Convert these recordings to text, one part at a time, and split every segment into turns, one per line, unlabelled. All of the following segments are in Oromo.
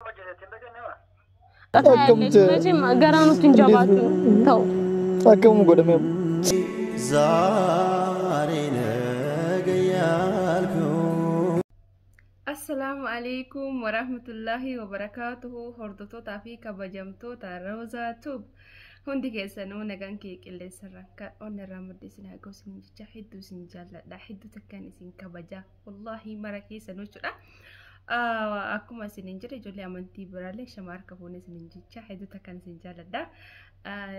ታያለሽ መቼም ገና ነው
እንዴት
jabaatu ተው
akkam godhame?
ዛሬ ነገ ያልኩ
Assalaamu alaikum warahmatullahi wabarakaatuhu. Hordoftootaa fi kabajamtoota Roozaa Tube, hundi keessanuu nagaan kee qilleensarraan kan onnarraa madda isin haa ga'u isin jecha, hedduu isin jaalladha, hedduu takkaan isin kabaja wallaahi mara keessanuu jechuudha. Akkuma isiniin jedhe, ijoollee amantii biraallee shama harka fuunee isiniin jecha, hedduu takkaan isin jaalladha.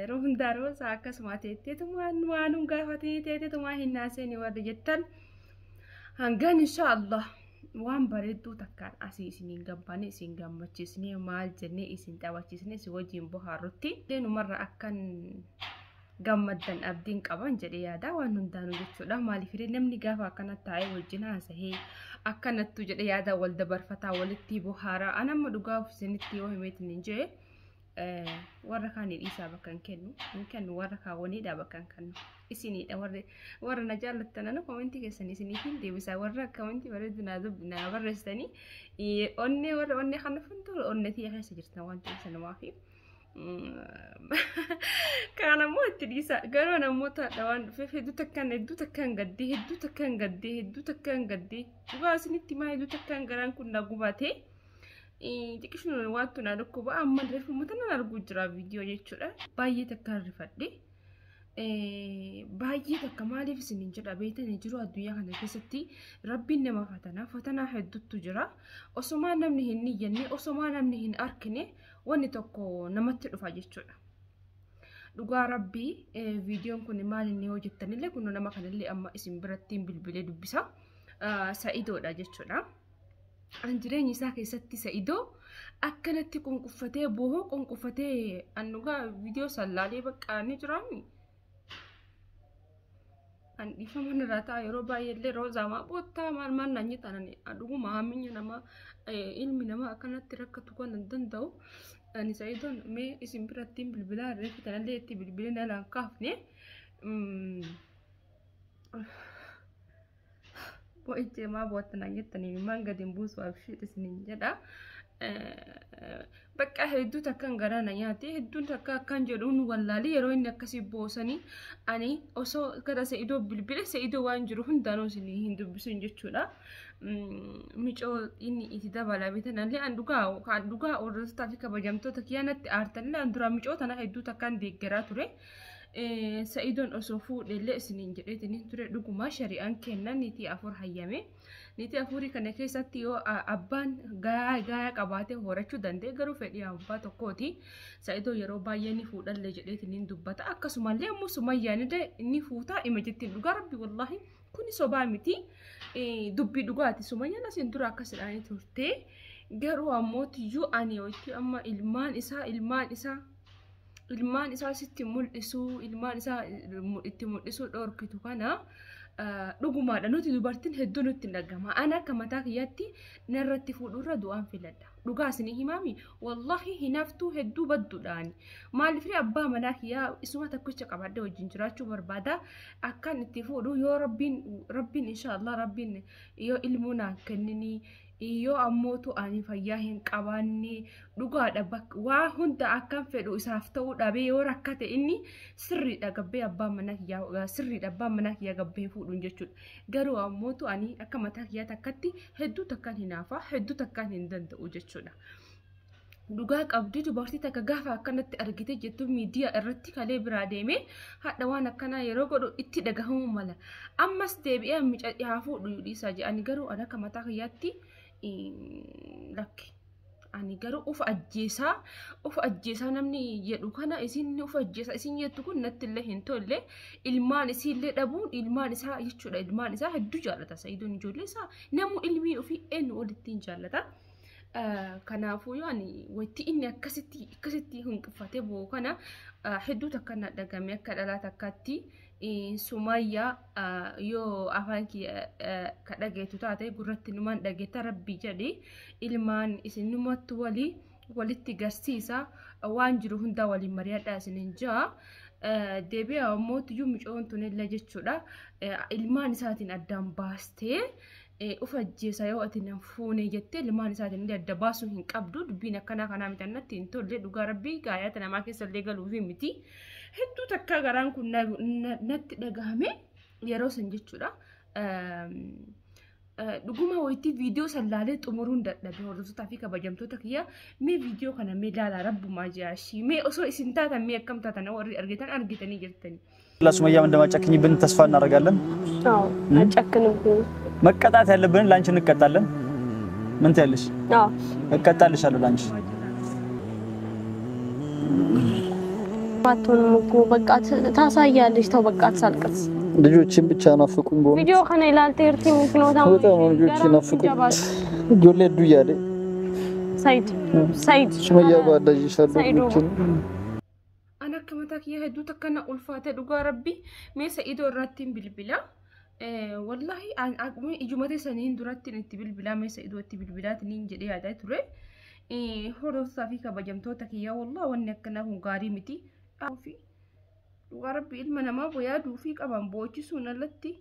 Yeroo hundaa Roozaa akkasuma teetteetumaan waan nun gaafatanii teetteetumaa hin naaseen warri jettan, hangaan insha Allah waan bareedduu takkaan asii isiniin gabbaanee isin gammachiisnee maal jennee isin taphachiisnee isin wajjin bohaarrutti numarra akkan gammaddan abdiin qaban jedhee yaada waan hundaanuu jechuudha. Maaliif namni gaafa akkana taa'ee wajjin haasahee akkanattu jedhee yaada wal dabarfataa walitti bohaaraa. Anamma dhugaa isinitti yoo himeetiin hin jee, warra kaanii dhiisaa bakka hin kennu, hin kennu, warra kaawwaniidha bakka hin kennu, isiniidha. Warri warra na jaallattan anu komentii keessan isiniif hin deebisaa. Warra komentii bareedu naa barreessitanii onnee, warra onnee kana fuuldura onnee tiyya keessa jirtan waan ta'eef sanumaa fi kaan ammoo itti dhiisa. Garuu namoota hadha waan dhufeef hedduu takkaan, hedduu takkaan gaddee, hedduu takkaan gaddee, hedduu takkaan gaddee, dhugaa isinitti maa, hedduu takkaan garaan kun na gubatee xiqqishuma waantu na dhukkuba. Amma reefu nan arguu jira viidiyoo jechuudha. Baay'ee takkaan rifadhe. Baay'ee takka. Maaliif isiniin jedha beektanii jiru, addunyaa kana keessatti rabbiin nama fatanaa, fatanaa hedduutu jira. Osomaa namni hin niyyanne, osomaa namni hin arkine wanni tokko namatti dhufa jechuudha. Dhugaa rabbii viidiyoon kun maal inni yoo jettanillee, kun nama kanallee amma isin biratti bilbilee dubbisa. Sa'idoodha jechuudha. An jireenya isaa keessatti Sa'idoo akkanatti qunquffatee boohoo qunquffatee an dhugaa viidiyoo sallaalee bakka ni jiraami. An dhiifama irraa ta'a, yeroo baay'eellee roozaa maa boottaa maal maal naan jettan, ani dhuguma haaminya namaa ilmi namaa akkanatti rakkatu kan hin danda'u. Ani Sa'idoon mee isin biratti bilbilaa reefu tanallee itti bilbilee na laan kaafne. Boo'ichee maa bootta naan jettanii maan gadi hin buusu abshiit isiniin jedha. Bakka hedduu takkaan garaa na nyaate, hedduun takka akkan jedhuun wallaalee yeroo inni akkasii boosanii ani osoo gara Sa'idoo bilbile Sa'idoo waan jiru hundaanuu isin hin dubbisun jechuudha. Micoo inni itti dabalame tanallee an dhugaa kan dhugaa hordoftoota fi kabajamtoota kiyyaa natti aartanillee, an dura micoo tana hedduu takkaan deeggaraa ture. Sa'idoon osoo fuudhellee isiniin jedheetiin ture. Dhuguma shari'aan kennan niitii afur hayyame. Niitii afurii kana keessatti yoo abbaan gayaa gayaa qabaatee horachuu danda'e, garuu fedhii abbaa tokkooti. Sa'idoo yeroo baay'ee ni fuudhallee jedheetiin dubbata. Akkasumallee immoo Sumayyaan illee ni fuutaa ima jettiin. Dhugaa rabbi wallaahi kuni sobaa miti. Dubbii dhugaati. Sumayyaan asiin dura akkasidhaan turte. Garuu ammoo tiyyuu ani amma ilmaan isaa, ilmaan isaa, ilmaan isaa sitti mul'isuu, ilmaan isaa itti mul'isuu dhorkitu kana dhugumaadha. Nuti dubartiin hedduu nutti hin dhagama. Ana akka mataa kiyyaatti narratti fuudhurra du'aan filadha. Dhugaa isinii himaami, wallaahi hinaaftuu hedduu badduudhaani. Maaliif abbaa manaa kiyyaa isuma tokkicha qabadde wajjin jiraachuu barbaada. Akkan itti fuudhu yoo rabbiin, rabbiin inshaallah rabbiin yoo ilmoo naa kenninii, yoo ammootu ani fayyaa hin qabaanne, dhugaadha waa hunda akkan fedhu isaaf ta'uu dhabee yoo rakkate, inni sirriidha gabbee abbaa manaa kiyyaa, sirriidha abbaa manaa kiyyaa gabbee fuudhuun jechuudha. Garuu ammootu ani akka mataa kiyyaa takkatti hedduu takkaan hinaafa, hedduu takkaan hin danda'u jechuudha. Dhugaa qabdi dubartii takka gaafa akkanatti argite jettu miidiyaa irratti kalee biraa deemee hadha waan akkanaa yeroo godhu itti dhagahamuu mala. Ammas deebi'ee mica haa fuudhu dhiisaa jedhani, garuu ani akka mataa kiyyaatti lakki. Ani garuu ufa ajjeesaa, ufa ajjeesaa namni jedhu kana, isin ufa ajjeesaa isin jettu kun natti illee hin tolle. Ilmaan isiillee dhabuun ilmaan isaa jechuudha. Ilmaan isaa hedduu jaallata Sa'idoon, ijoollee isaa namu ilmii ofii eenyu olitti hin jaallata. Kanaafuu yoo ani wanti inni akkasitti akkasitti hunqiffatee bo'u kana hedduu takka na dhagame akka dhalaa takkaatti. Sumayyaa yoo afaan kiyya ka dhageetu taate, gurratti numaan dhageetta, rabbii jedhi ilmaan isin numatti walii walitti garsiisa, waan jiru hundaa waliin mari'adhaa isinin jaa. Deebi'a ammoo tuyyuu micoon tunillee jechuudha ilmaan isaatiin addaan baastee Of ajjeesa yoo ati nan fuune jettee ilmaan isaatiin illee adda baasuu hin qabdu. Dubbiin akkanaa kanaa miti, natti hin tolle dhugaa rabbii, gaayaata namaa keessa illee galuufi miti. Hedduu takka garaan kun natti dhagahame yeroo san jechuudha. Dhuguma wayitii viidiyoo san laalee xumuruun dadhabe. Hordoftootaa fi kabajamtoota kiyya, mee viidiyoo kana mee laalaa, rabbumaa ji'aashii, mee osoo isin taatan mee akkam taatan? Warri argitan argitanii jirtanii.
ሱመያም እንደማጨክኝብን ተስፋ እናደርጋለን።
አዎ አጨክንብኝ።
መቀጣት ያለብንን ለአንቺ እንቀጣለን። ምን ትያለሽ?
አዎ።
እቀጣልሻለሁ ለአንቺ።
አትሆንም እኮ በቃ ታሳያለች። ተው በቃ አትሳልቅስ።
ልጆችን ብቻ ናፍቁኝ። በእውነት
ቪዲዮ kana ilaalteerti miti
በጣም ነው ልጆች ናፍቁኝ። Ijoollee hedduu yaade.
ሰይድ ሰይድ
ሱመያ ባዳጅሻለሁ
ሰይዶ
ልጆችን።
An akka mataa kiyya hedduu takka na ulfaate dhugaa rabbi. Mee Sa'idoo irratti hin bilbila. Wallaahi ijumate saniin duratti itti bilbilaa, mee Sa'idoo itti bilbilaatiin jedhee yaadaa ture. Hordoftoota fi kabajamtoota kiyya, wallaahi wanni akkanaa kun gaarii miti. Dhugaa rabbi ilma namaa yaaduu fi qaban boochisuun alatti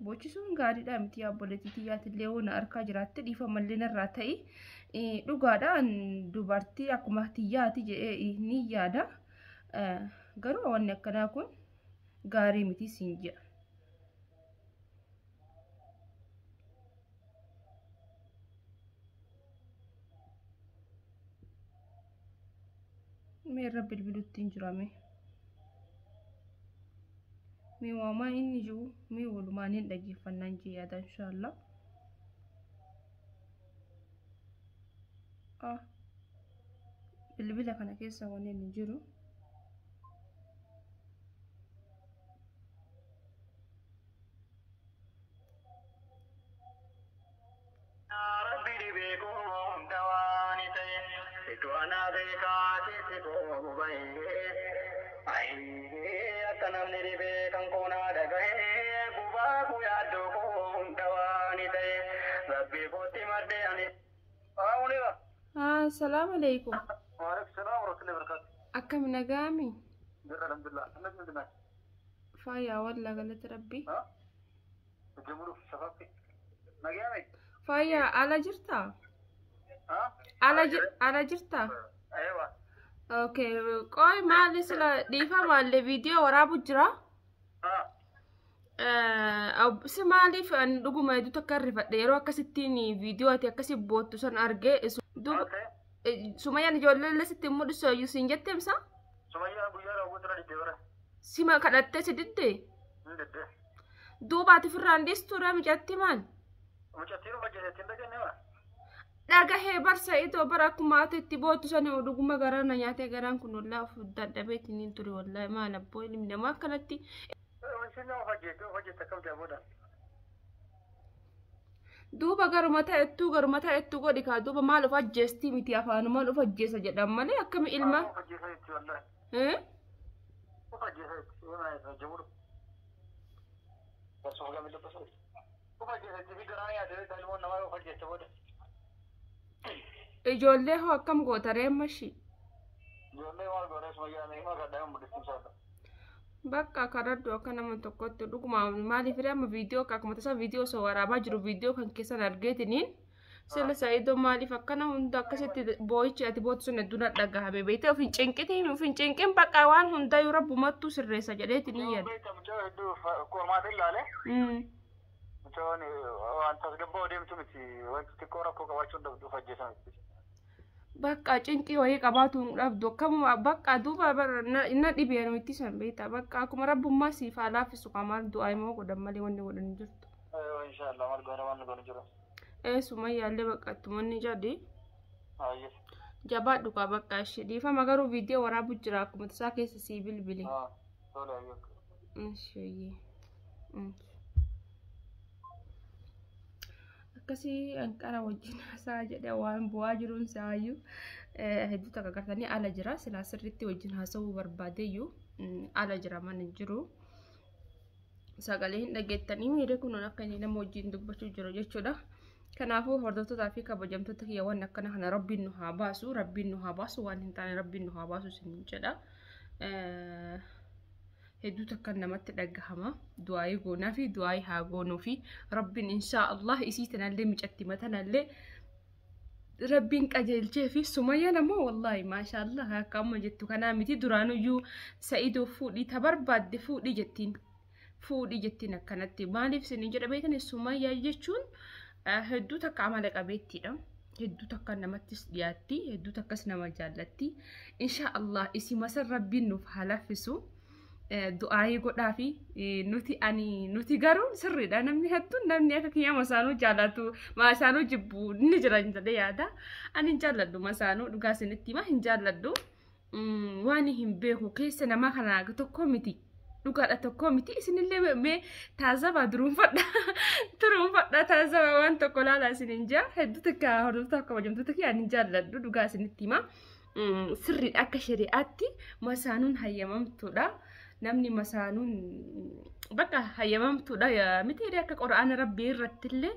boochisuun gaariidha miti. Obboleettii tiyyaatillee yoo na harkaa jiraatte dhiifamallee narraa ta'i. Dhugaadha, dubartii akkuma tiyyaati jedhee ni yaada. Garuu wanni akkanaa kun gaarii miti siin jedha. Mee irra bilbilutti hin jirame. Mee waamaa inni jiru mee walumaan hin dhaggeeffannaan jee yaada inshaallah. Bilbila kana keessa wanni inni jiru. Salaamu alaikum. Akkam nagaami? Fayyaa wallaa, galata rabbii. Fayyaa, ala jirtaa? Ala jirtaa? Okay, qoy maali sila dhiifa maallee viidiyoo waraabu jira? Si maaliif ani dhuguma hedduu takka rifadhe yeroo akkasittiin viidiyoo ati akkasi boottu san argee. Duuba Sumayyaan ijoollee illee sitti mul'isu iyyuu siin jetteemsa? Sima kadhattee si didde? Duuba ati ofirraan dhiistuudha mucatti maal? Dhagahee barsa itoo bara akkuma ati itti boottu sana dhuguma garaa na nyaatee, garaan kun wallaa of dadhabeetiin hin ture wallaa. Maal abboo, ilmi namaa akkanatti. Duuba garuma ta'ettuu godhi kaa. Duuba maal of ajjeestii miti, afaanumaan of ajjeesa jedhan malee akkami ilma. Ijoollee hoo akkam goota reemmashi? Bakka kadhadhu akka nama tokkotti dhuguma. Maaliif amma viidiyoo akkuma tasaa viidiyoo osoo waraabaa jiru viidiyoo kan keessan argeetiniin sila Saayidoo maaliif akkana hunda akkasitti boo'ichi ati boottu sun hedduu na dhagahame beekte. Of hin cinqitiin, of hin cinqin, bakka waan hundayyuu rabbumattuu sirreessa jedheetiin yaada. Bakka cinqii wayii qabaatu hin dhabdu akkamuma bakka duuba na dhibee nuti san beekta. Bakka akkuma rabbummaa siif haa laaffisu, qamaan du'aa immoo godhan malee wanni godhan hin jirtu. Ee, Sumayyaallee bakka ittumanni jedhi. Jabaadhu kaa bakka ishee dhiifama, garuu viidiyoo waraabu jira, akkuma tasaa keessa sii bilbile. Ishee akkasii anqara wajjin haasaa jedhe waan bu'aa jiruun saayyuu hedduu takka gartanii ala jira. Silaa sirriitti wajjin haasa'uu barbaadeyyuu ala jira, mana jiru. Sagalee hin dhageettanii miirri kun akka inni nama wajjin dubbachuu jiru jechuudha. Kanaafuu hordoftootaa fi kabajamtoota kiyya, waan akkana kana rabbiin nu haa baasu, rabbiin nu haa baasu, waan hin taane rabbiin nu haa baasu isin jedha. Hedduu takka namatti dhagahama. Du'aayii goonaa fi du'aayii haa goonuu fi Rabbiin inshaa Allah isii tanallee micatti matanallee Rabbiin qajeelchee fi Sumayyaan ammoo wallaahi maashaallah akka amma jettu kanaa miti. Duraanuyyuu Sa'idoo fuudhii ta barbaadde fuudhii jettiin, fuudhii jettiin akkanatti. Maaliif isin jedha beektan? Sumayyaa jechuun hedduu takka amala qabeettiidha. Hedduu takka namattis dhiyaatti, hedduu takkas nama jaallatti. Inshaa Allah isii masan Rabbiin nuuf haa laffisu. Du'aayii godhaa fi nuti ani nuti garuu sirriidha, namni hedduun namni akka kiyya masaanuu jaallatu masaanuu jibbu ni jira jedhee yaada. Ani hin jaalladhu masaanuu, dhugaa isinitti hima, hin jaalladhu. Waan hin beeku keessa namaa kana tokko miti. Dhugaadha, tokko miti. Isinillee mee taazabaa, duruunfadha, duruunfadha, taazabaa, waan tokko laala isinin jaa. Hedduu takka hordoftoota kabajamtoota kiyya, ani hin jaalladhu, dhugaa isinitti hima. Sirriidha, akka shari'aatti masaanuun hayyamamtuudha. Namni masaanuun bakka hayyamamtuudha miti akka Qura'aana Rabbii irrattillee,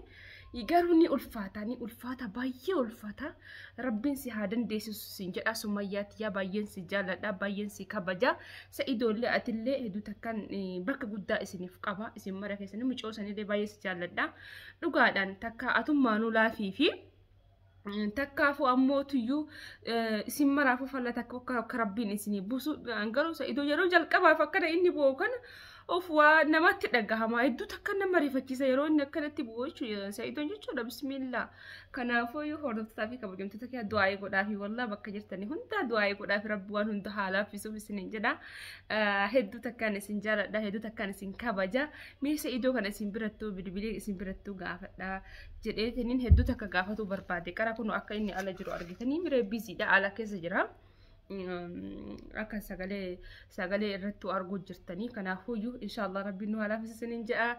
garuu ni ulfaata, ni ulfaata, baay'ee ulfaata. Rabbiin si haa dandeessisu sin jedha. Sumayyaatti yaa baay'een si jaalladha, baay'een si kabaja. Sa'idoollee atillee hedduu takkan bakka guddaa isiniif qaba. Isin mara keessanii mucoo sanillee baay'ee si jaalladha dhugaadhaan. Takka atummaanuu laafii fi takkaafuu ammoo tuyyuu isin maraafuu falla takka akka Rabbiin isinii buusu. Garuu Sa'idoo yeroo jalqabaaf akkana inni bu'u kana of waa namatti dhagahama, hedduu takka nama rifachiisa yeroo inni akkanatti bu'u jechuudha Sa'idoon jechuudha. Bismillaa. Kanaafuu hordoftootaa fi kabajamtoota kiyya, du'aayii godhaa fi wallaa bakka jirtanii hundaa du'aayii godhaa fi Rabbi waan hunda haa laaffisuuf isinin jedha. Hedduu takkaan isin jaaladha, hedduu takkaan isin kabaja. Mee Sa'idoo kana isin birattuu bilbilee isin birattuu gaafadha jedheetiniin hedduu takka gaafatuu barbaade. Qara kun akka inni ala jiru argitanii miree, busy dha, ala keessa jira. Akka sagalee irratti arguu jirtanii. Kanaafuyyuu inshaallah Rabbiin nu haa laaffisa isinin jedha.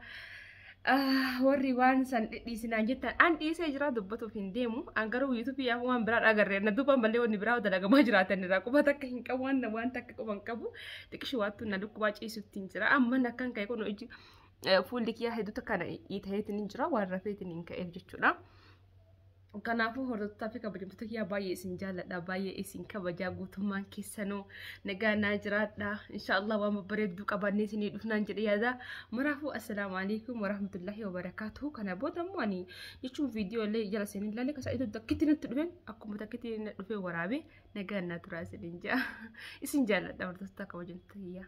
Warri waan san dhidhiisinaan jettan, an dhiisee jira, dubbatuuf hin deemu. An garuu yuutuubii waan biraa agarre na duuba malee wanni biraa dalagamaa jiraatan irraa quba takka hin qabu, waan takka quba hin qabu. Xiqishii waattu na dhukkubaa ciisutti hin jira. Amma akkan ka'e kun iji fuulli kiyyaa hedduu takka na dhiitaheetiin hin jira, waan rafeetiin hin ka'eef jechuudha. Kanaafuu hordoftoota fi kabajamtoota kiyyaa, baay'ee isin jaalladha, baay'ee isin kabajaa. Guutummaan keessanuu nagaa naa jiraadha. Inshaallah waan babbareedduu qabannee isinii dhufnaan jedhee yaada. Maraafuu assalaamu alaikum warahmatullahi wabarakaatuhu. Kana booda immoo ani jechuun viidiyoo illee jala seenee ilaalee kasa iddoo takkitti natti dhufe, akkuma takkitti natti dhufe waraabee. Nagaa naa turaa isiniin jaa. Isin jaalladha, hordoftoota kabajamtoota kiyyaa.